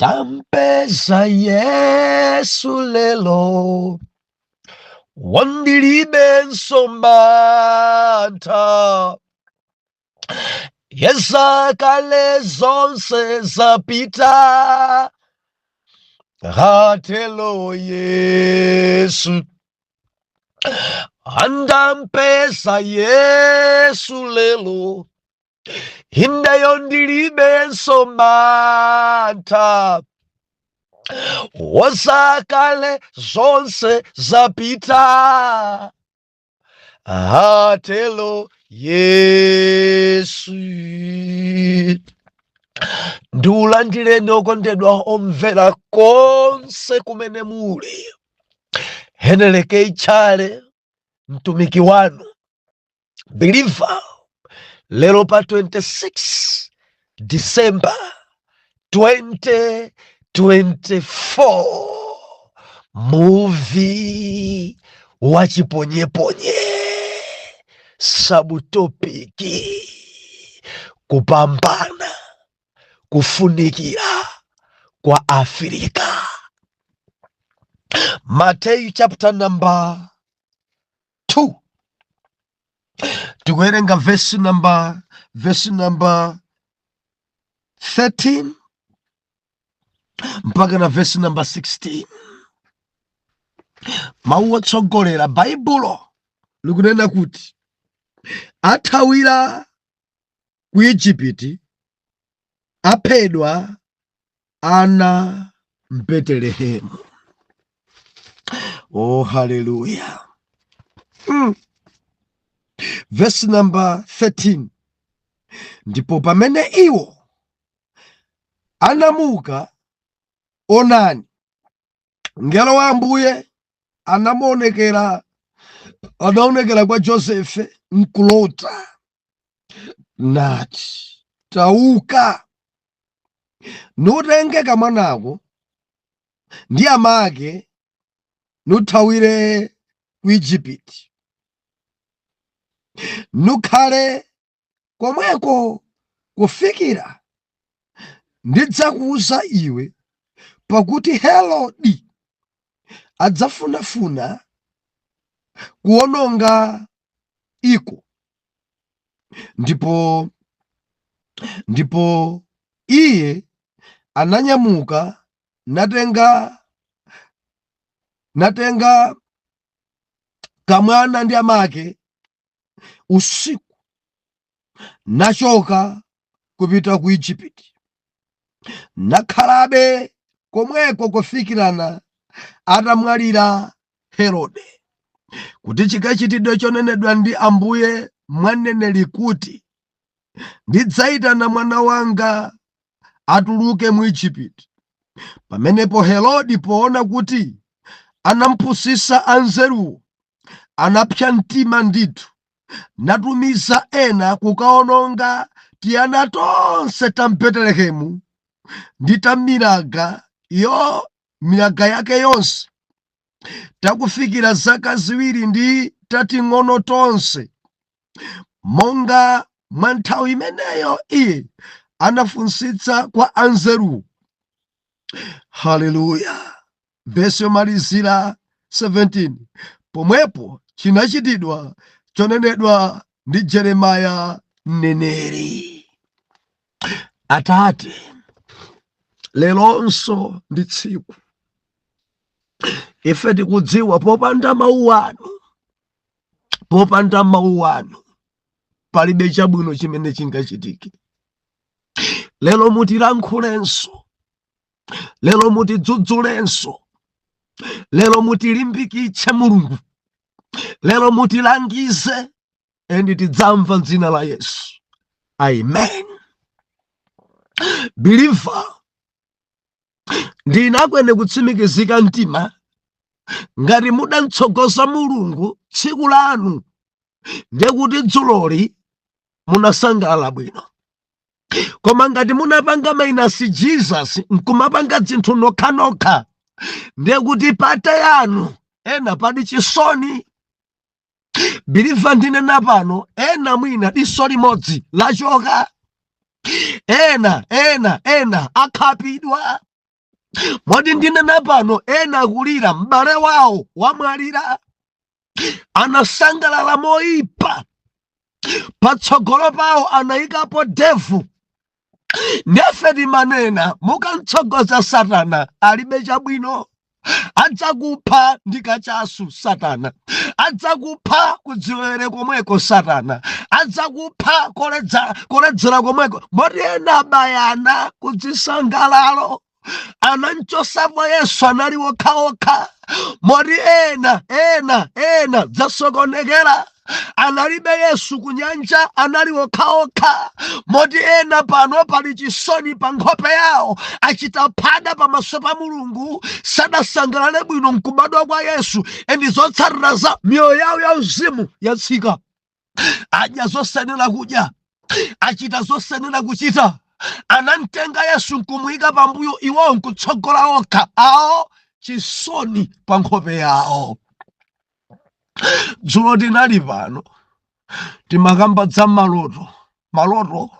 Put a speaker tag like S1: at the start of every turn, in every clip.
S1: Ndampeza Yesu lelo, ndilibenso mantha. Yezakale zonse zapita, atelo Yesu. Ndampeza Yesu lelo, ineyo ndilibenso mantha. Wozakale zonse zapita, atelo Yesu. Ndiulandireni okondedwa omvera konse kumene muli. Heneleke Tchale, mtumiki wanu believer, lero pa 26 December 2024, muvi wa chiponyeponye, subtopic kupambana kufunikira kwa Afirika. Mateyu chapter number 2, tikuwerenga verse number 13 mpaka na verse number 16. Mawu otsogolera, Baibulo likunena kuti athawira ku Igupti, aphedwa ana m'Betelehemu. Oh, haleluya! Verse number 13: Ndipo pamene iwo anamuka, onani, mngelo wa Ambuye anamuonekera, anaonekera kwa Josefe mkulota, nati, "Tauka, nutenge kamwanako ndi amake, nuthawire ku Igupti, nukhale komweko kufikira ndidzakuwuza iwe, pakuti Herodi adzafunafuna kuwononga iko." Ndipo iye ananyamuka natenga kamwana ndi amake usiku, nachoka kupita ku Igupti, nakhalabe komweko kufikirana atamwalira Herode, kuti chikachitidwe chonenedwa ndi Ambuye mwa mneneri kuti, "Ndidzayitana mwana wanga atuluke mu Igupti." Pamenepo Herode, poona kuti anampusisa anzeruwo, anapsa mtima ndithu, natumiza ena kukaononga tiana tonse ta m'Betelehemu ndi ta milaga yake yonse, takufikira zaka 2 ndi tating'ono tonse, monga mwa nthawi imeneyo iye anafunsitsa kwa anzeruwo. Haleluya! Vesi yomalizira 17: Pomwepo chinachitidwa chonenedwa ndi Jeremiya mneneri. Atate, leronso ndi tsiku ife tikudziwa popanda mawu anu, popanda mawu anu palibe chabwino chimene chingachitike. Lero mutilankhulenso, lero mutidzudzulenso, lero mutilimbikitse Mulungu, lero mutilangize, and tidzamva m'dzina la Yesu, amen. Believer, ndinakwene kutsimikizika mtima, ngati mudamtsogoza Mulungu tsiku lanu, ndiye kuti dzuloli munasangalala bwino. Koma ngati munapanga minus Jesus, nkumapanga zinthu nokhanokha, ndiye kuti party yanu ena pali chisoni. Believer, ndinena pano, ena mwina diso limodzi lachoka, ena akhapidwa. Moti ndinena pano ena akulira, m'bale wawo wamwalira, anasangalala moyipa, patsogolo pawo anayikapo devil. Nefe timanena, mukamtsogoza Satana alibe chabwino, adzakupha ndi kachasu Satana, adzakupha kudziwere komweko Satana, adzakupha koledzera komweko. Moti ena abayana kudzisangalalo, anamchosapo Yesu, anali okhaokha. Moti ena ena ena dzasokonekera, analibe Yesu kunyanja, anali okhaokha. Moti ena pano pali chisoni pa nkhope yawo, achita phada pamaso pa Mulungu, sadasangalale bwino nkubadwa kwa Yesu, and zotsatira za miyoyo yawo ya uzimu yatsika. Adya zosanena kudya, achita zosanena kuchita, anamtenga Yesu nkumuyika pambuyo, iwowo nkutsogola okha awo, chisoni pa nkhope yawo. Dzulo tinali pano timakamba za maloto, maloto,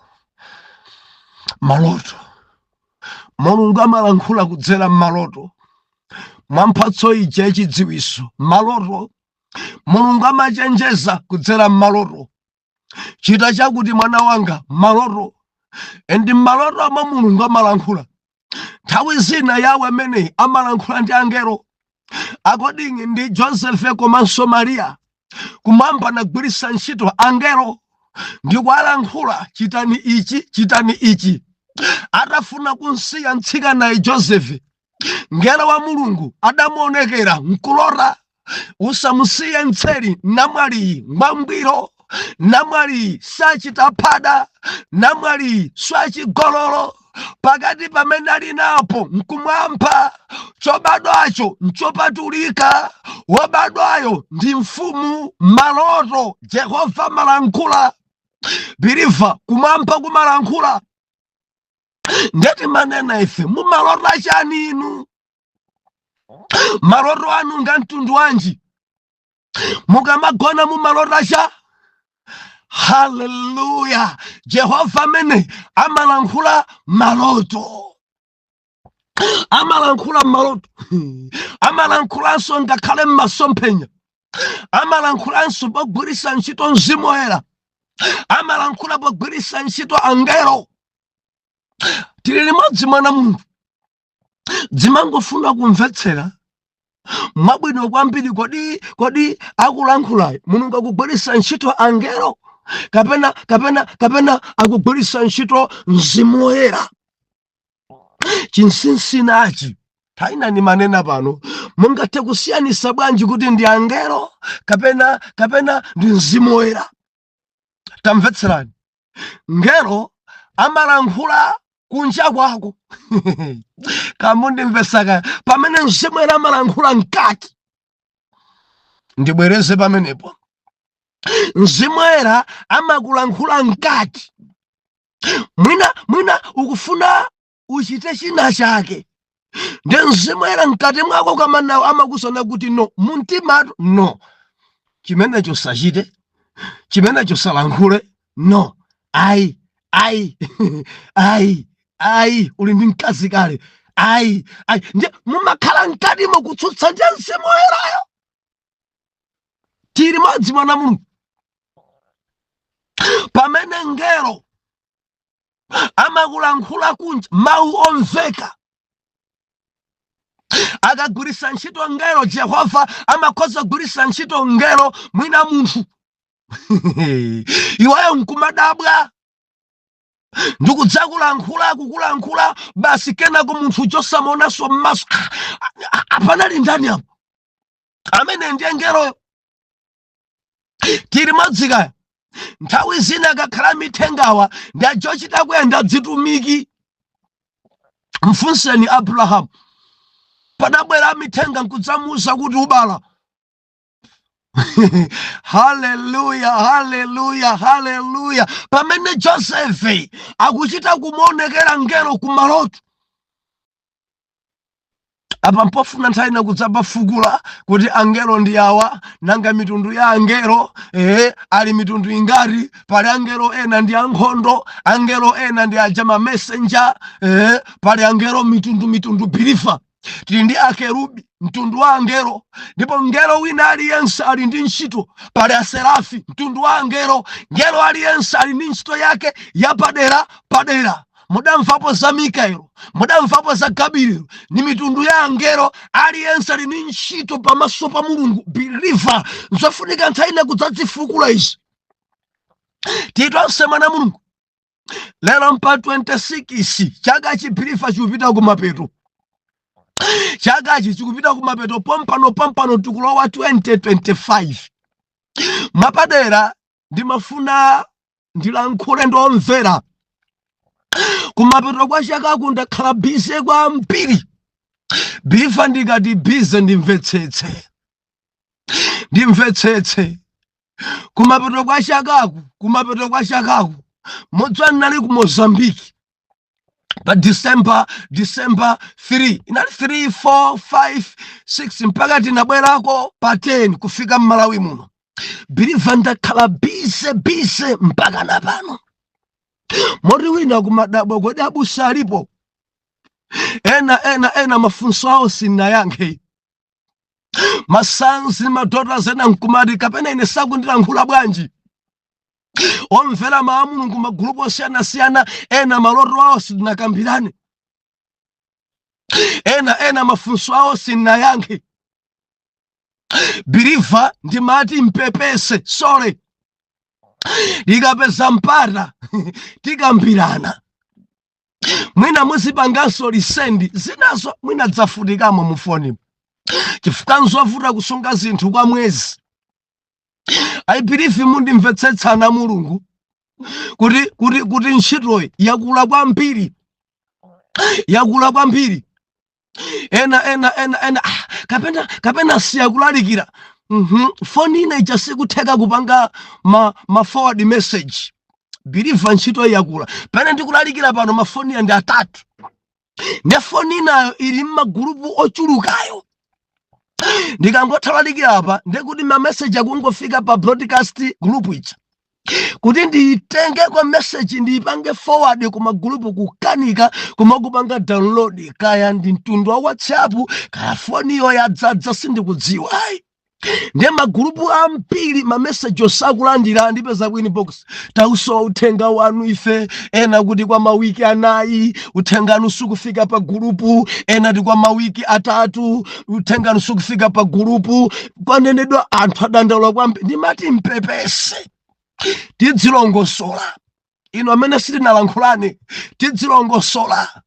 S1: maloto. Mulungu amalankhula kudzera m'maloto mwa mphatso ija yachidziwiso. Maloto, Mulungu amachenjeza kudzera m'maloto: chita chakuti, mwana wanga. Maloto, and maloto ama Mulungu amalankhula. Nthawi zina yawo ameneyi amalankhula ndi angelo, according ndi Joseph komanso Mariya. Kumwamba anagwiritsa ntchito angelo ndi kuwalankhula: chitani ichi, chitani ichi. Atafuna kunsiya mtsikanayi Joseph, ngelo wa Mulungu adamuonekera nkulota: usamusiye mtseri, namwaliyi ngwangwiro, namwaliyi sachita phada, namwaliyi swachigololo. Pakati pamene ali napo nkumwamba, chobadwacho nchopatulika, wobadwayo ndi mfumu. Maloto, Jehova malankhula, believer, kumwamba kumalankhula. Ndeti manena ife, mumalota chani inu? Maloto anu nga mtundu wanji? Mukamagona mumalota cha? Haleluya! Jehova amene amalankhula maloto, amalankhula maloto, amalankhulanso ngakhale mmasomphenya, amalankhulanso pogwiritsa ntchito Mzimu Woyera, amalankhula pogwiritsa ntchito angelo. Tili limodzi, mwana Mulungu? Dzimangofuna kumvetsera mwabwino kwambiri. Kodi akulankhulayo Mulungu akugwiritsa ntchito angelo kapena akugwiritsa ntchito Mzimu Woyera? Chinsinsi taina ni manena pano, mungathe kusiyanisa bwanji kuti ndi angelo kapena ndi Mzimu Woyera? Tamvetserani, ngelo amalankhula kunja kwako, kamundimvesaka, pamene Mzimu Woyera amalankhula mkati. Ndibwereze pamenepo: Mzimu Woyera amakulankhula mkati. Mwina ukufuna uchite china chake, ndi Mzimu Woyera mkati mwako kamanawo amakusana kuti no, mumtimatu no, chimenecho sachite, chimenecho salankhule, no, ayi, ayi, ayi, ayi, uli ndi mkazi kale, ayi, ayi. Ndi mumakhala mkatimo kutsutsa ndi Mzimu Woyerayo. Tili modzi, mwana Mulungu? Pamene ngelo amakulankhula kunja mawu omveka, akagwiritsa ntchito ngelo, Jehova amakhoza kugwiritsa ntchito ngelo, mwina munthu, iweyo nkumadabwa ndikudzakulankhula, kukulankhula basi, kenako munthu chosamuonanso mmaso. Apanali ndani apo? Amene ndiye ngeloyo. Tili modzikaya? Nthawi zina akakhala mithengawa ndi ajochita kuyenda dzitumiki. Mfunseni Abrahamu, padabwera mithenga nkudzamuwuza kuti ubala. Haleluya, haleluya, haleluya! Pamene Josefe akuchita kumuonekera ngelo kumaloto. Apa mpofuna nthawi ina kudzapafukula kuti angelo ndi awa, nanga mitundu ya angelo ali mitundu ingati? Pali angelo ena ndi ankhondo, angelo ena ndi aja ma messenger, pali angelo mitundu mitundu. Believer, tili ndi akerubi, mtundu wa angelo, ndipo ngelo wina aliyense ali ndi ntchito. Pali aserafi, mtundu wa angelo, ngelo aliyense ali ndi ntchito yake yapadera padera. Mudamvapo za Mikaelo, mudamvapo za Gabriel, ni mitundu ya angelo, aliyense ali ndi ntchito pamaso pa Mulungu. Believer, nzofunika nthawi ina kudzadzifukula izi. Titonse mwana Mulungu, lero mpa 26, chaka believer chikupita kumapeto, chakachi chikupita kumapeto pompano pompano, tikulowa 2025. Mwapadera ndimafuna ndilankhule ndomvera. Kumapeto kwa chakaku ndakhala busy kwambiri. Believer, ndikati busy, ndimvetsetse, ndimvetsetse. Kumapeto kwa chakaku, kumapeto kwa chakaku, mudziwa ndinali ku Mozambiki pa December 3, inali 3, 4, 5, 6, mpaka tinabwerako pa 10 kufika mmalawi muno. Believer, ndakhala busy busy mpaka na pano, moti wina kumadabwa, kodi abusa alipo? Ena ena ena mafunso awo sinayankhe. Ma sons, ma daughters ena nkumati, kapena ine sakundilankhula bwanji? Omvera mawu a Mulungu, magulupu osiyanasiyana, ena maloto awo sitinakambirane, ena ena mafunso awo sinayankhe. Believer, ndimati mpepese, sorry. Ndikapeza mpata tikambirana. Mwina muzipanganso resend zinazo, mwina dzafutikamo mu foni, chifukwa nzovuta kusunga zinthu kwa mwezi. I believe mundimvetsetsana Mulungu kuti ntchitoyi yakula kwambiri, yakula kwambiri. Ena ena ena ena, ah, kapena siyakulalikira. Foni ina ija sikutheka kupanga ma forward message. Believer, ntchito yakula. Pene ndikulalikira pano, mafoni ndi atatu, ndi foni inayo ili m'magulupu ochulukayo. Ndikangotha apa, ndekuti mameseji akungofika pa broadcast group ija. Kuti ndiyitenge kwa message ndiyipange forward ku magulupu kukanika, kumakupanga download, kaya ndi mtundu wa WhatsApp, kaya foniyo yadzadza, sindikudziwa ayi. Ndiye magulupu ambiri mameseji osakulandira. Ndipeza ku inbox, tausowa uthenga wanu ife. Ena kuti kwa mawiki 4 uthenganu sukufika pa gulupu, ena ti kwa mawiki 3 uthenganu sukufika pa gulupu. Kwanenedwa anthu adandaula kwambiri. Ndimati mpepese, tidzilongosola. Ino amene sitinalankhulane, tidzilongosola.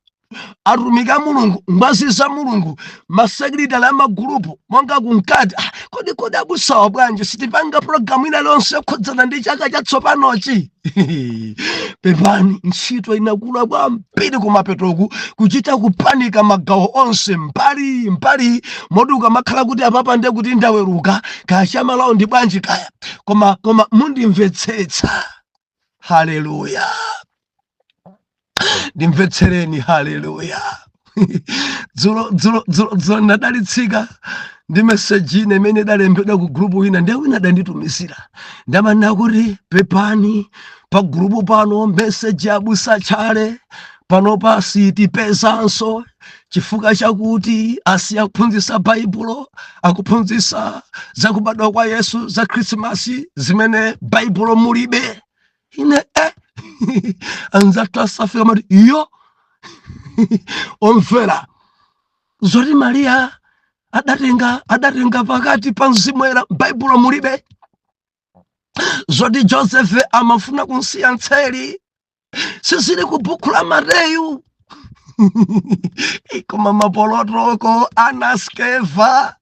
S1: Atumiki a Mulungu, ngwazi za Mulungu, masekretari a magulupu monga kunkati, ah, kodi abusawa bwanji sitipanga pulogalamu ina lonse yokhudzana ndi chaka chatsopanochi? Pepani, ntchito inakula kwambiri kumapetoku, kuchita kupanika magawo onse mbali mbali, moti ukamakhala kuti apapa ndiye kuti ndaweruka, kaya chamalawo ndi bwanji kaya, koma mundimvetsetsa. Haleluya, ndimvetsereni. Haleluya. Dzulo dzulo dzulo dzulo ndadalitsika ndi meseji ine imene idalembedwa ku gulupu ina. Ndiye wina adanditumizira, ndamanena kuti pepani, pa gulupu pano meseji abusa Tchale panopa sitipezanso, chifukwa chakuti asiya kuphunzitsa Baibulo, akuphunzitsa zakubadwa kwa Yesu, za Khrisimasi, zimene Baibulo mulibe. Ine anzathu asafika mati iyo omvera zoti Mariya adatenga pakati pa Mzimu Woyera, Baibulo mulibe. Zoti Josefe amafuna kunsiya ntseri sizili ku buku la Mateyu. Koma mapolotoko anaskeva.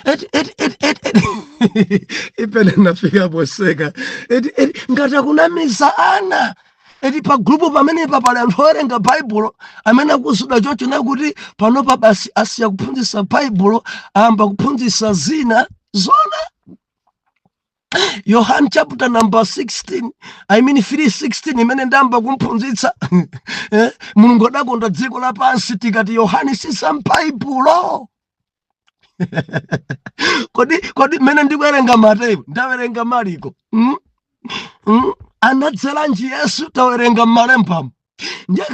S1: Eti eti eti eti eti, ipene nafika poseka. Eti eti, ngati akunamiza ana eti pa gulupu pamenepa pali anthu owerenga Baibulo amene akuzidwa chocho, nakuti panopa basi asiya kuphunzitsa Baibulo, ayamba kuphunzitsa zina zona. Yohane chapter number 16, I mean 3:16, imene ndamba kumphunzitsa. Mulungu adakonda dziko lapansi. Tikati Yohane sisambaibulo. Kodi mmene ndikuwerenga Mateyu, ndawerenga Mariko, Anadzeranji Yesu? Tawerenga mmalembamo. Ndiye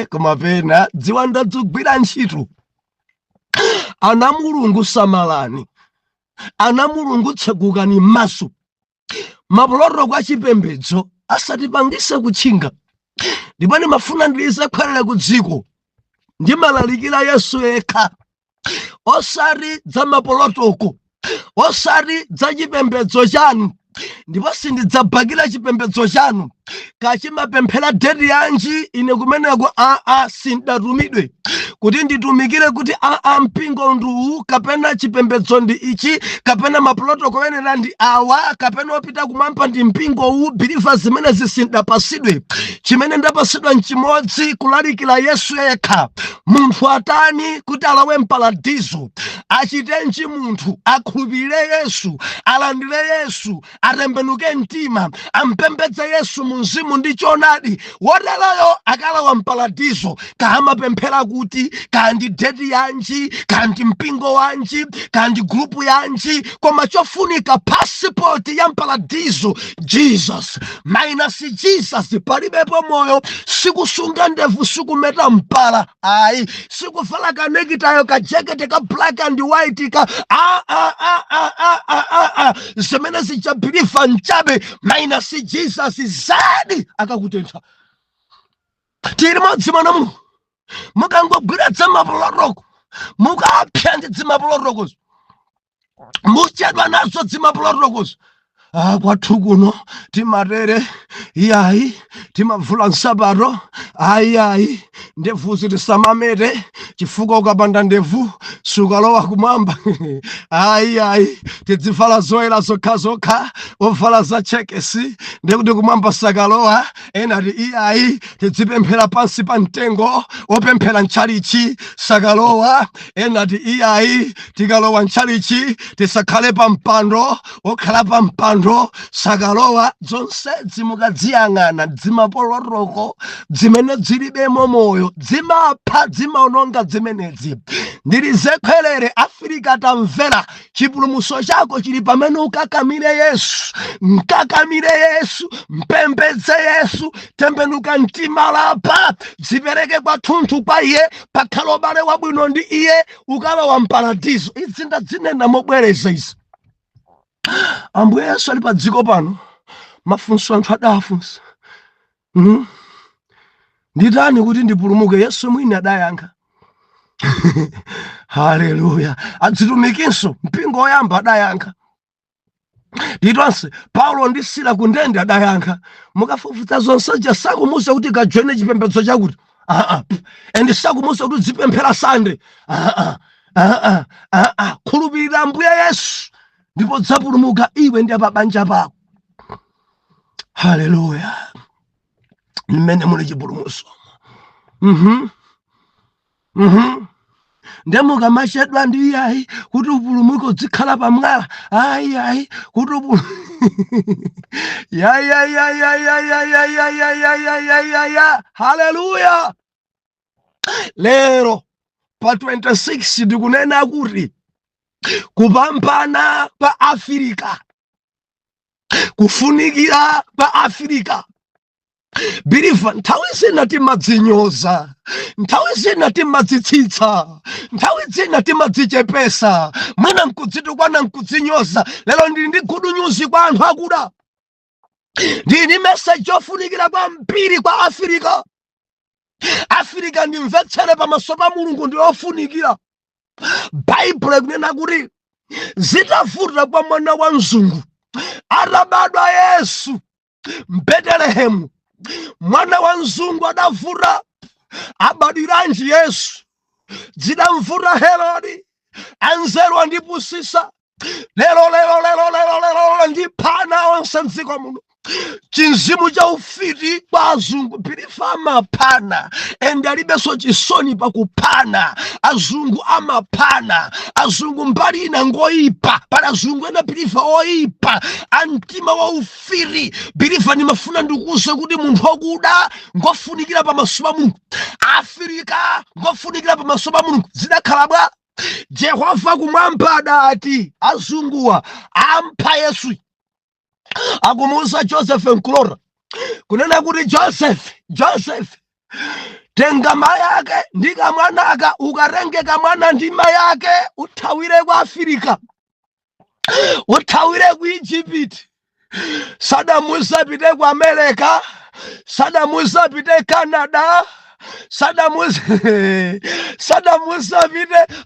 S1: koma pena dziwa ndadzugwira ntchito. Ana Mulungu, samalani. Ana Mulungu, tsegukani m'maso. Maprotocol achipembedzo asatipangise kutchinga. Ndipo ndimafuna ndilizakhwalira ku dziko, ndimalalikira Yesu yekha, osati za maprotocol, osati za chipembedzo chanu. Ndipo sindidzabakira chipembedzo chanu kachimapemphera date yanji. Ine kumeneko aa, sindatumidwe kuti nditumikire kuti aa, mpingo nduwu, kapena chipembedzo ndi ichi, kapena maprotocol enera ndi awa, kapena opita kumwamba ndi mpingo uwu. Believer, zimene zisindapasidwe. Chimene ndapasidwa nchimodzi, kulalikira Yesu yekha. Munthu atani kuti alowe mparadizo? Achitenji munthu? Akhulupirire Yesu, alandire Yesu, atembenuke mtima, ampembedze Yesu mu mzimu ndi choonadi. Woteroyo akalowa mparadizo. Kaamapemphera kuti, kandi date yanji, kandi mpingo wanji, kandi group yanji, koma chofunika passport ya mparadizo, Jesus. Minus Jesus palibepo moyo. Sikusunga ndevu, sikumeta mpala, ayi, sikuvala kanecktie yo, kajakete ka black and white ka a a a a a a a a, zimene zija, believer, nchabe. Minus Jesus zadi akakutentha. Tili modzi, mwana Mulungu. Mukangogwira dzamaprotocol, mukapya ndi dzimaprotocolzo, muchedwa nazo dzimaprotocolzo. Ah, kwathu kuno timatere, iyayi, timavula nsapato, ayiayi, ndevuzi tisamamete chifukwa ukapanda ndevu sukalowa kumwamba. Ayiayi, tidzivala zoyera zokhazokha, ovala za checks ndekuti kumwamba sakalowa. Ena ti iyayi, tidzipemphera pansi pa mtengo, opemphera mtchalichi sakalowa. Ena ti iyayi, tikalowa mtchalichi tisakhale pa mpando, okhala pa mpando sakalowa. Zonse dzimukadziyang'ana, dzimaprotocol zimene zilibemo moyo, dzimapha, dzimaononga zimenezi. Ndili zekhwerere Afirika, tamvera, chipulumutso chako chili pamene ukakamire Yesu. Mkakamire Yesu, mpembedze Yesu, tembenuka mtima, lapa, dzipereke kwathunthu kwa iye, pakhala ubale wabwino ndi iye, ukalowa mparadizo. Izi ndadzinena mobwereza izi. Ambuye Yesu ali pa dziko pano, mafunso anthu adafunsa, Nditani kuti ndipulumuke? Yesu mwini adayankha. Haleluya! Adzitumikinso mpingo woyamba adayankha. Nditonse Paulo ndi Sila kundende adayankha. Mukafufuza zonse ja, sakumuza kuti kajoine chipembedzo chakuti aa, and sakumuza kuti uzipemphera Sande. Aa, aa, aa, khulupirira Ambuye Yesu ndipo dzapulumuka iwe ndi apabanja pako. Haleluya! Mmene muli chipulumutso. Nde mukamachedwa ndi iyayi, kuti upulumuke uzikhala pamwala, ayi ayi, kuti upu ya ya ya ya ya ya ya ya ya ya ya ya ya ya. Haleluya! Lero pa 26 ndikunena kuti kupambana pa Afirika, kufunikira pa Afirika. Believer, nthawi zina timadzinyoza, nthawi zina timadzitsitsa, nthawi zina timadzichepesa, mwina nkudzitukwana, nkudzinyoza. Lero ndili ndi good news kwa anthu akuda, ndili ndi message yofunikira kwambiri kwa Afirika. Afirika, ndimvetsere, pamaso pa Mulungu ndi ofunikira. Baibulo ikunena kuti zitavuta kwa mwana wa mzungu atabadwa Yesu mbetelehemu, mwana wa mzungu adavuta, abadwiranji Yesu? Zidamvuta Herodi, anzeru andipusisa lero, lero, lero, lero, lero, lero ndiphana onse mdziko muno. Chinzimu cha ufiti kwa azungu, believer, amaphana and alibenso chisoni pakuphana. Azungu amaphana. Azungu mbali ina ngoyipa. Pali azungu ena, believer, oyipa, amtima wa ufiti. Believer, ndimafuna ndikuwuze kuti munthu wakuda ngofunikira pamaso pa Mulungu, Afirika ngofunikira pamaso pa Mulungu. Zidakhala bwa? Jehova kumwamba adati azunguwa ampha Yesu. Akumuuza Joseph nkulora kunena kuti, "Joseph, Joseph, tenga mayi ake ndi kamwanaka, ukatenge kamwana ndi mayi ake, uthawire ku Afirika, uthawire ku Egypt." Sadamuuze apite ku America, sadamuuze apite Canada, sadamuuze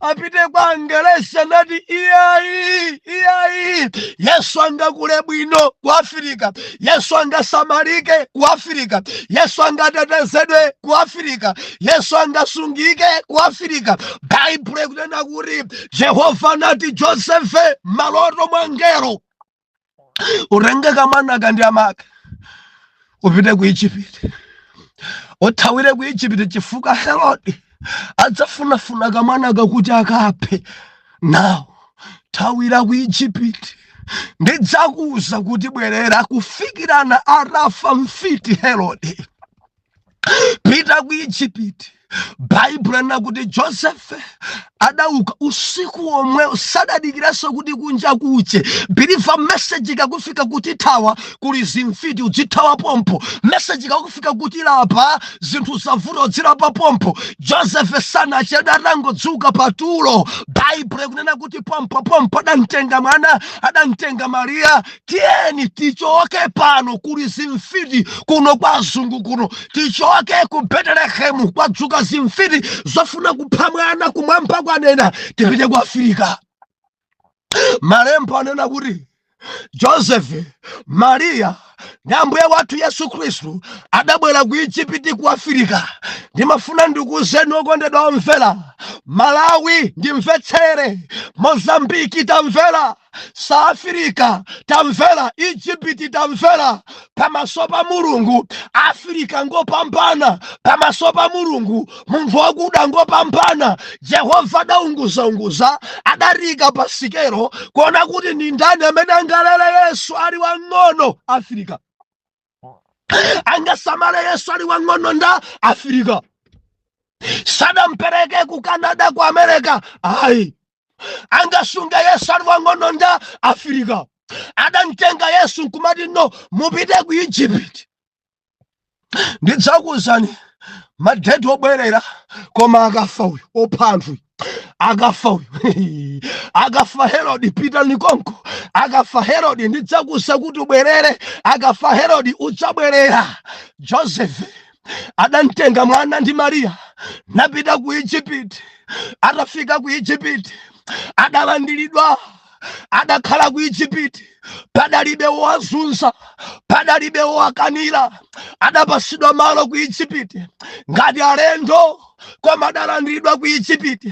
S1: apite kwa Angelesi. Anati, "Iyayi, iyayi, Yesu angakule bwino ku Afirika, Yesu angasamalike ku Afirika, Yesu angatetezedwe ku Afirika, Yesu angasungike ku Afirika." Baibulo ikunena kuti Jehova anati, "Josefe, maloto mwa ngelo, utenge kamwanaka ndi amake, upite ku Egypt, uthawire ku Egypt, chifukwa Herodi adzafunafuna kamwanaka kuti akaphe. Nawo thawira ku Egypt, ndidzakuuza kuti bwerera kufikirana atafa mfiti Herodi. Pita ku Egypt." Baibulo lina kuti Josefe adauka usiku womwewo, sadadikiranso kuti kunja kuche. Believer, message ikakufika kuti thawa, kuli zimfiti, udzithawa pompo. Message ikakufika kuti lapa, zinthu zavuta, udzilapa pompo. Josefe sanachedwa, atangodzuka patulo, Baibulo ikunena kuti pompo pompo adamtenga mwana, adamtenga Mariya. "Tiyeni tichoke pano, kuli zimfiti kuno kwa azungu kuno. Tichoke ku Betelehemu, kwadzuka zimfiti zofuna kupha mwana. Kumwamba kwanena tipite ku Afirika." Malembo anena kuti Joseph, Mariya ndi Ambuye wathu Yesu Khristu adabwera ku Igupti, ku Afirika. Ndimafuna ndikuwuzeni, okondedwa omvera, Malawi ndimvetsere, Mozambiki tamvera, South Africa tamvera, Egypt tamvera, pamaso pa Mulungu Afirika ngopambana. Pamaso pa Mulungu munthu wakuda ngopambana. Jehova adaunguzaunguza, adarika pa sikelo kuona kuti ndi ndani amene angalere Yesu ali wang'ono. Afirika. Angasamale Yesu ali wang'ono nda Afirika. Sadampereke ku Canada, ku America, ayi. Angasunge Yesu ali wang'ono nda Afirika. Adamtenga Yesu nkumati, "No, mupite ku Egypt, ndidzakuwuzani ma date obwerera." Koma akafa uyu opha anthu, akafa uyu, akafa Herodi, pitani konko. Akafa Herodi ndidzakuwuza kuti ubwerere. Akafa Herodi udzabwerera. Joseph adamtenga mwana ndi Mariya napita ku Egypt. Atafika ku Egypt adalandiridwa, adakhala ku Egypt, padalibe wowazunza, padalibe wowakanira. Adapasidwa malo ku Egypt ngati alendo, koma adalandiridwa ku Egypt.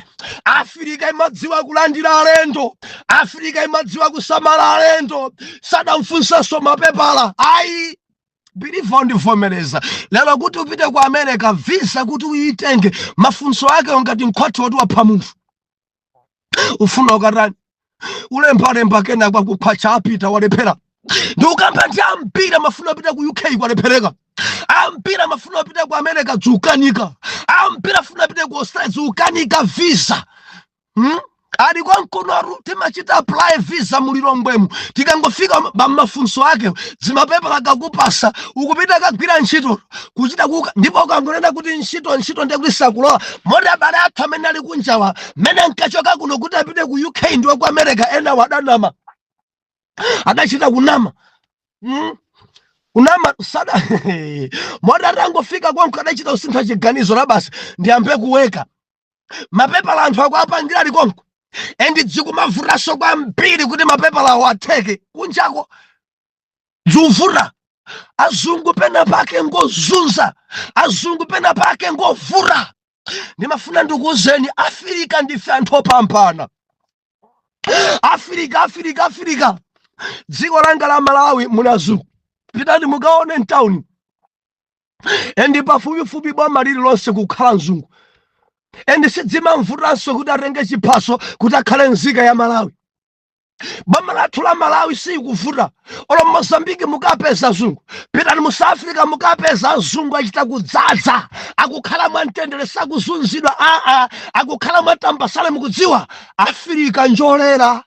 S1: Afirika imadziwa kulandira alendo, Afirika imadziwa kusamala alendo. Sadamfunsenso mapepala, ayi. Believer, ndivomereza lero kuti upite ku America, visa kuti uyitenge, mafunso ake ngati mkhwati woti wapha munthu. Ufuna ukatani? Ulembalemba, kena kwakukhwacha apita, walephera. Ndikukamba ndi ambiri amafuna apita ku UK, kwalephereka. Ambiri amafuna apita ku America, dzukanika. Ambiri afuna apite ku Australia, dzukanika visa, Ali kwamkonoru timachita apply visa mulilongwemu, tikangofika pamafunso ake, zimapepala akakupasa, ukupita kagwira ntchito, kuchita kuka, ndipo ukangonena kuti ntchito, ntchito, ndiye kuti sakulowa. Moti abale athu amene ali kunjawa, mmene ankachoka kuno kuti apite ku UK ndiwo ku America, ena wadanama, adachita kunama, Kunama sada. Moti atangofika konko adachita kusintha chiganizo la basi, ndiyambe kuweka mapepala. Anthu akuapangira ali konko, and dzikumavutanso kwambiri kuti mapepala awo atheke kunjako, dziuvuta. Azungu pena pake ngozunza, azungu pena pake ngovuta. Ndimafuna ndikuwuzeni, Afirika ndife anthu opambana. Afirika, Afirika, Afirika, dziko langa la Malawi muli azungu. Pitani mukaone mtawuni, and pafupifupi boma lililonse kukhala mzungu, and sidzimamvutanso kuti atenge chiphaso kuti akhale nzika ya Malawi. Boma lathu la Malawi sikuvuta. Olo Mozambiki mukapeza azungu, pitani mu South Africa mukapeza azungu achita kudzaza, akukhala mwamtendere, sakuzunzidwa, aa, akukhala mwatambasale. Mukudziwa, Afirika njolera,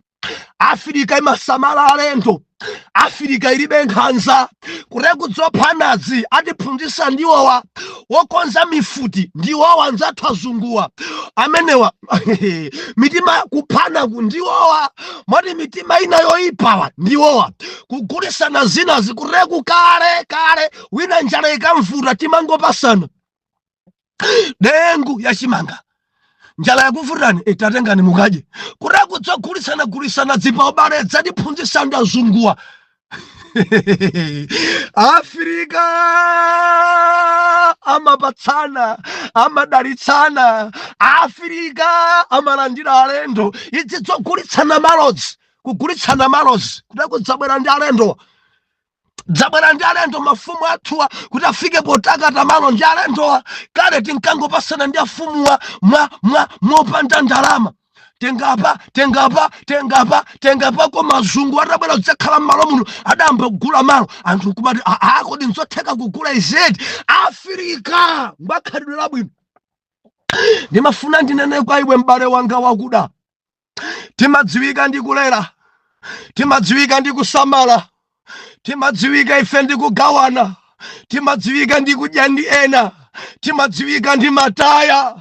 S1: Afirika imasamala alendo, Afirika ilibe nkhanza. Kurekudzophanazi atiphunzitsa ndiwowa, wokonza mifuti ndiwowa, anzathu azunguwa amenewa. Mitima kuphanaku ndiwowa, moti mitima ina yoyipawa ndiwowa, kugulisana zinazi. Kureku kale kale wina njala ikamvuta timangopasana dengu yachimanga. Njala yakuvutani, tatengani mukadye. Kureku dzogulisana gulisana dzipa ubale dzatiphunzitsa ndi azunguwa. Afirika amapatsana, amadalitsana, Afirika amalandira alendo. Idzi dzogulitsana malodzi, kugulitsana malodzi, kuti kudzabwera ndi alendo, dzabwera ndi alendo. Mafumu athuwa kuti afike potakata malo ndi alendowa. Kale tinkangopasana ndi afumuwa mwa mwa mopanda ndalama, tengapa, tengapa, tengapa, tengapa. Koma azungu atabwera kudzakhala m'malo muno adayamba kugula malo. Anthu kumati, "Aa, kodi nzotheka kugula izedi?" Afirika ngwakhalidwe labwino. Ndimafuna ndinene kwa iwe m'bale wanga wakuda, timadziwika ndi kulera, timadziwika ndi kusamala, timadziwika ife ndi kugawana, timadziwika ndi kudya ndi ena, timadziwika ndi mataya,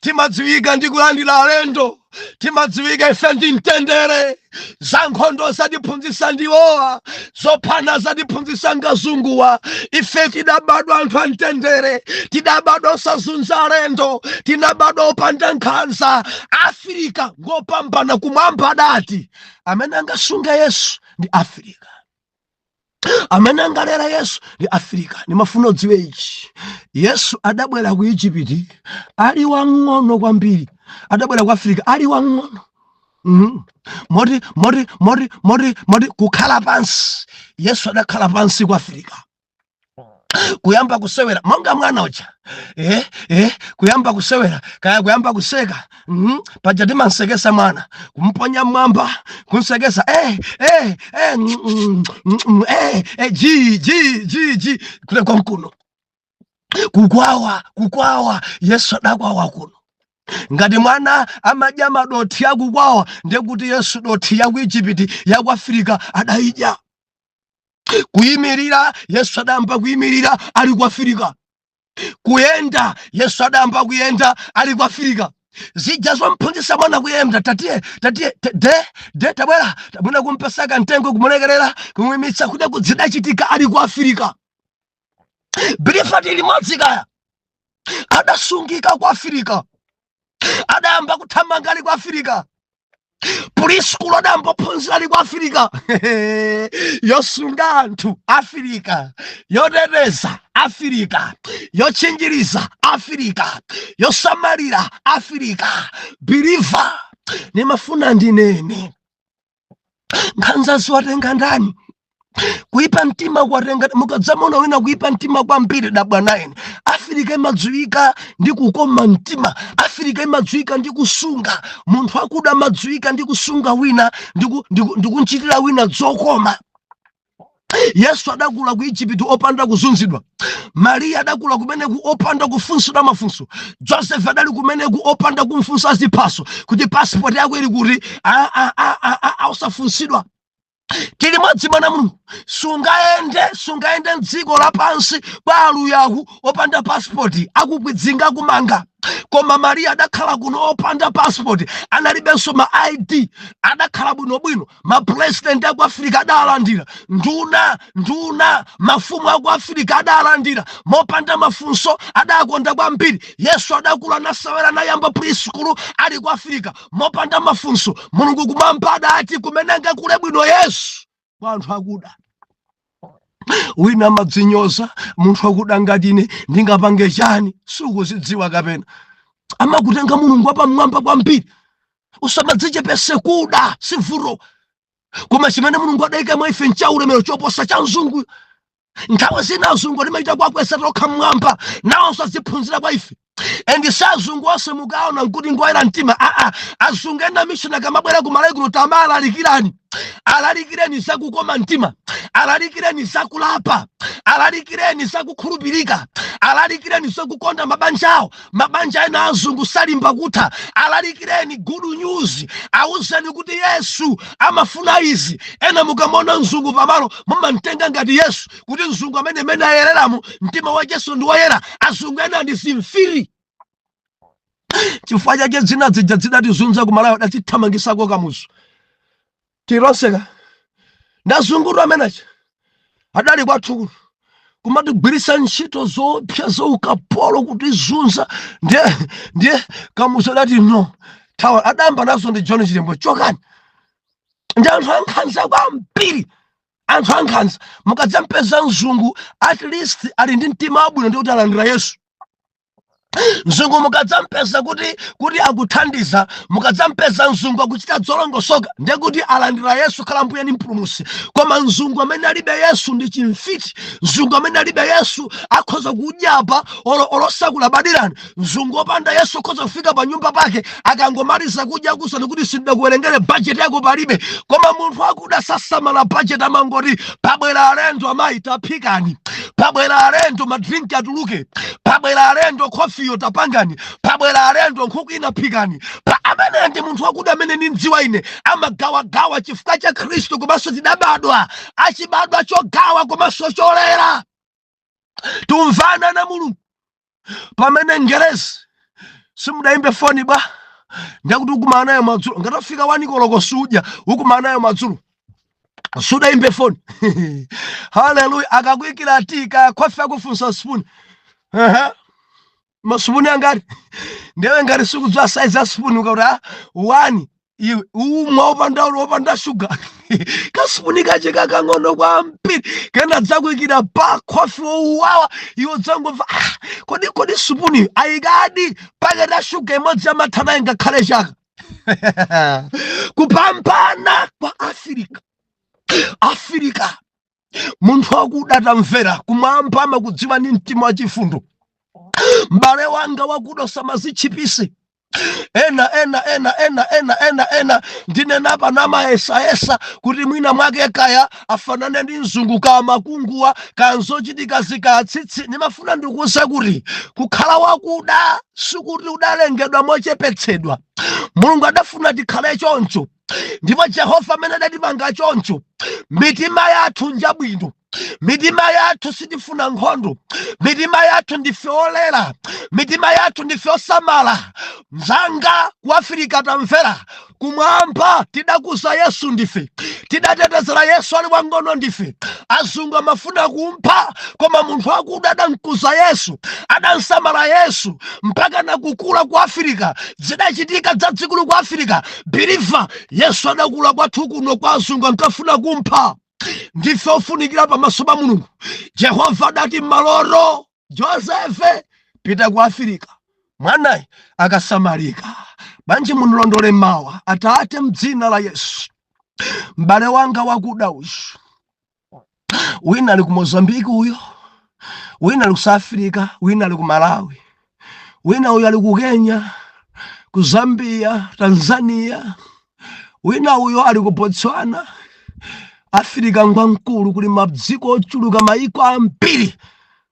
S1: timadziwika ndi kulandira alendo, timadziwika ife ndi mtendere. Za nkhondo zatiphunzitsa ndiwowa, zophana zatiphunzitsa ngazunguwa. Ife tidabadwa anthu amtendere, tidabadwa osazunza alendo, tinabadwa opanda nkhanza. Afirika ngopambana. Kumwamba adati amene angasunga Yesu ndi Afirika, amene angalera Yesu ndi Afirika. Ndimafuna udziwe ichi: Yesu adabwera ku Igupti ali wang'ono kwambiri, adabwera ku Afirika ali wang'ono. Moti kukhala pansi, Yesu adakhala pansi ku Afirika, kuyamba kusewera monga mwana uja, kuyamba kusewera kaya kuyamba kuseka. Paja timansekesa mwana, kumponya mwamba, kunsekesa, ji ji ji ji kule konkuno kukwawa, kukwawa. Yesu adakwawa kuno ngati mwana amadya madothi akukwawa. Ndekuti Yesu dothi ya ku Igupti, ya ku Afirika adayidya. Kuyimirira, Yesu adayamba kuyimirira ali ku Afirika. Kuyenda, Yesu adayamba kuyenda ali ku Afirika. Zija zomphunzitsa mwana kuyenda, tatiye, tatiye, de de, tabwera, tabwera, kumpasaka mtengo, kumulekerera, kumuyimitsa, kuti kudzidachitika ali ku Afirika. Bilifati limodzi kaya adasungika ku Afirika, adayamba kuthamanga ali ku Afirika, preschool adayamba kuphunzira ali ku Afirika. Yosunga anthu Afirika, yoteteza Afirika, yotchinjiriza Afirika, yosamalira Afirika. Believer, nimafuna ndinene, nkhanza ziwatenga ndani? Kuipa mtima kwatenga? Mukadzamona wina kuipa mtima kwambiri, dabwa naye. Afirika imadziwika ndi kukoma mtima, Afirika imadziwika ndi kusunga. Munthu akuda amadziwika ndi kusunga wina, ndi kunchitira wina zokoma. Yesu adakula ku Igupti opanda kuzunzidwa. Mariya adakula kumeneku opanda kufunsidwa mafunso. Joseph adali kumeneku opanda kumfunsa ziphaso kuti passport yako ili kuti, ausafunsidwa. Tili modzi, mwana Mulungu. Sungayende, sungayende mdziko lapansi kwa aluyaku opanda passport, akukwidzinga, kumanga. Koma Mariya adakhala kuno opanda passport, analibenso ma ID, adakhala bwinobwino. Mapresident aku Afirika adalandira, nduna nduna, mafumu aku Afirika adalandira mopanda mafunso, adakonda kwambiri. Yesu adakula, nasewera, nayamba preschool ali ku Afirika mopanda mafunso. Mulungu kumwamba adati kumene angakule bwino Yesu kwa anthu akuda. Wina amadzinyoza, munthu akuda ngati ine ndingapange chani? Sukuzidziwa kapena amakutenga Mulungu wapamwamba kwambiri. Usamadzichepese, kuda si vuto, koma chimene Mulungu adayika mwa ife nchaulemero choposa cha mzungu. Nthawi zina azungu timachita kuwakweza tokha mmwamba, nawonso aziphunzira kwa ife. And si azungu onse mukaona nkuti ngoyera mtima. Aa, azungu ena mission akamabwera ku Malawi kuno, tamalalikirani, alalikireni zakukoma mtima, alalikireni zakulapa, alalikireni zakukhulupirika, alalikireni zakukonda mabanja awo. Mabanja ena azungu salimba kutha. Alalikireni good news, awuzeni kuti Yesu amafuna izi. Ena mukamona mzungu pamalo, mumamtenga ngati Yesu, kuti mzungu amene mene ayereramo, mtima wa Yesu ndi woyera. Azungu ena ndi zimfiri. Chifukwa chake dzina zija zidatizunza ku Malawi, adatithamangisako Kamuzu tilonseka ndazungutu amenacha adali kwathu kuno kumatigwirisa ntchito zopsa zaukapolo, kutizunza. Ndiye Kamuzu adati no, thawa. Adamba nazo ndi John Chilembwe, chokani. Ndi anthu ankhanza kwambiri, anthu ankhanza. Mukadzampeza mzungu at least ali ndi mtima wabwino, ndi kuti alandira Yesu. Mzungu mukadzampeza kuti akuthandiza, mukadzampeza mzungu akuchita zolongosoka, ndiye kuti alandira Yesu khala mbuye ndi mpulumutsi. Koma mzungu amene alibe Yesu ndi chimfiti. Mzungu amene alibe Yesu akhoza kudyapa olosakulabadirani. Mzungu wopanda Yesu akhoza kufika pa nyumba pake, akangomaliza kudya kusani kuti sindakuwerengere, bajeti yako palibe. Koma munthu akuda sasamala bajeti, amangoti pabwera alendo, amayi taphikani, pabwera alendo, madrinki atuluke, pabwera alendo, khofiyo tapangani, pabwera alendo, nkhuku inaphikani. Pa amene ndi munthu wakuda amene ndimdziwa ine, amagawagawa chifukwa cha Khristu, komanso tidabadwa achibadwa chogawa komanso cholera. Tumvana na Mulungu. Pamene ngerezi simudayimbe foni bwa, ndakuti ukumana nayo madzulo, ngatafika 1 koloko sudya, ukumana nayo madzulo, sudayimbe foni. Haleluya! Akakuyikira tea kaya khofi, akufunsa spoon. Masupuni angati? Ndewe ngati sikudziwa size ya spoon, ukakuti ah, one, iwe umwa wopanda shuga, kasipuni kache kakang'ono kwambiri. Kena dzakuyikira pa khofi wouwawa, iwe dzangomva, ah, kodi supuni ayikadi paketi ya shuga imodzi yamathanayi ngakhale chaka? Kupambana kwa Afirika. Afirika, munthu wakuda, tamvera, kumwamba amakudziwa ndi mtima wachifundo. M'bale wanga wakuda, usamazitchipise. Ena ena ena ena ena ena ena ndinena pano amayesayesa kuti mwina mwake kaya afanane ndi mzungu, kaya makunguwa, kaya nzochitika zikatsitsi. Ndimafuna ndikuwuze kuti kukhala wakuda sikuti udalengedwa mochepetsedwa. Mulungu adafuna tikhale choncho, ndipo Jehova amene adatipanga choncho, mitima yathu njabwino, mitima yathu sitifuna nkhondo, mitima yathu ndife olera, mitima yathu ndife osamala. Mzanga ku Afirika, tamvera, kumwamba tidakuza Yesu ndife, tidatetezera Yesu ali wang'ono ndife. Azungu amafuna kumpha, koma munthu akuda adamkuza Yesu, adamsamala Yesu mpaka nakukula ku Afirika. Zidachitika zazikulu ku Afirika. Believer, Yesu adakula kwathu kuno kwa azungu ankafuna kumpha. Ndife ofunikira pamaso pa Mulungu. Jehova adati m'maloto, "Josefe, pita ku Afirika, mwanayi akasamalika." Bwanji munilondole mawa? Atate, mdzina la Yesu, m'bale wanga wakuda uyu, wina ali ku Mozambiki uyo, wina ali ku South Africa, wina ali ku Malawi, wina uyo ali ku Kenya, ku Zambia, Tanzania, wina uyo ali ku Botswana. Afirika ngwamkulu, kuli madziko ochuluka, maiko ambiri.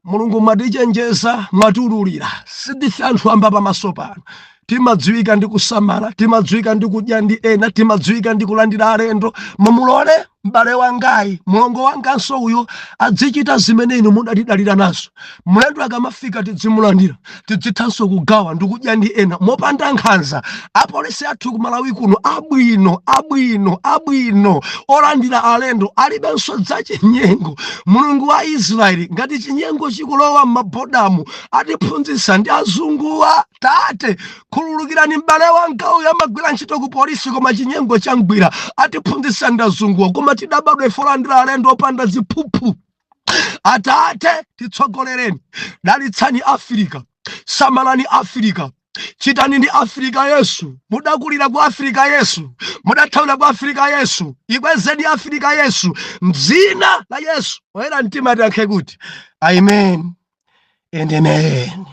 S1: Mulungu, mwatichenjeza, mwatiululira, sindife anthu amba pamaso pano. Timadziwika ndi kusamala, timadziwika ndi kudya ndi ena, timadziwika ndi kulandira alendo. Mumulole m'bale wangayi, mlongo wanganso uyo, adzichita zimene inu mudatidalira nazo. Mlendo akamafika tidzimulandira, tidzithanso kugawa ndi kudya ndi ena mopanda nkhanza. Apolisi athu ku Malawi kuno abwino, abwino, abwino, olandira alendo, alibenso zachinyengo. Mulungu wa Israeli, ngati chinyengo chikulowa m'mabodamu, atiphunzitsa ndi azunguwa. Tate, khululukirani m'bale wanga uyu, amagwira ntchito ku polisi, koma chinyengo chamgwira. Atiphunzitsa ndi azunguwa, koma tidabadwa ife olandira alendo opanda ziphuphu. Atate, titsogolereni, dalitsani Afirika, samalani Afirika. Chitani ndi Afrika Yesu. Mudakulira ku Afrika Yesu, mudathawira ku Afrika Yesu, ikwezeni Afrika Yesu mdzina la Yesu. Oyera mtima tiyankhe kuti amen and amen.